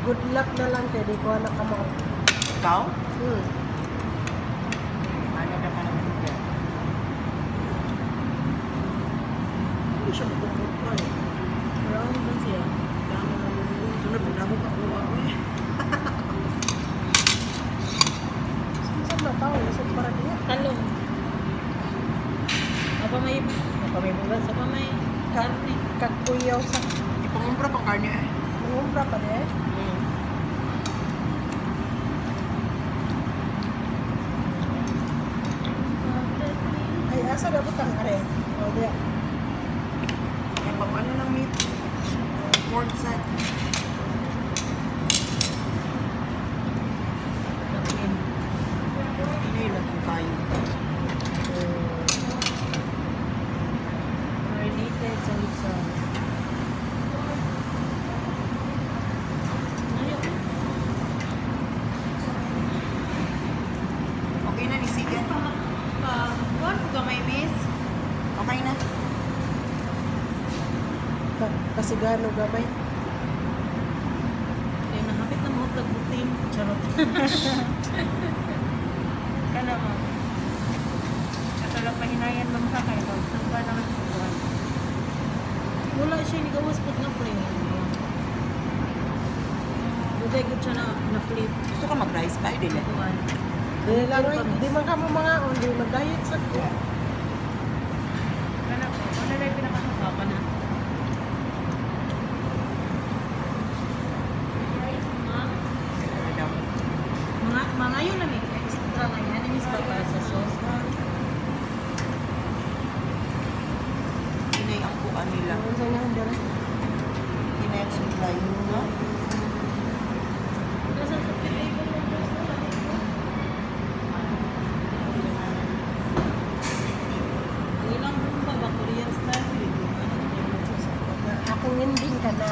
Good luck na lang kay di ko na kamo. Ikaw? Hmm. Ano ka pa naman dyan? Hindi siya magkukot pa eh. Brown ba siya? Dami na mo. Sunod, mo ka kuha ko eh. Saan na tao? Lisod para diya. Talong. Apa may bugas, apa may karne. Kagkuyaw sa Ipangumpra pang karne eh. mangumpra pa di eh. Ay, asa dapat ang are? O diya. Ay, pang ano ng meat? Pork set. Kanin. Hindi lang kung kayo. Marinated sa litson. Ayaw. Okay na ni Sige. Pa, kuwan ko gamay, miss. Okay na. Kasigano gamay. Kaya nahapit na mo butin. Charot. Kana mo. Ato lang pahinayan ma'am ka kay pag sugba naman sa kuwan. Wala siya, nigawas po na flip. Buday gud siya na, na flip. Gusto ka mag-rice pie, dili? Kuwan. Di lang, oy, di man kamo mga on, di mag-diet sa ko. Kana po. Ano na yung pinakasuka Papa na. Rice, ma'am. Ano daw? Mga yun na may extra na yan. Miss pa para sa sauce. Hinay ang kuha nila. Ano sa inyo dere? Hinay ang supply. No? Nasa sa table ng rice na lang. Ang ilang ba ba Korean style? Ano Akong ending ka na.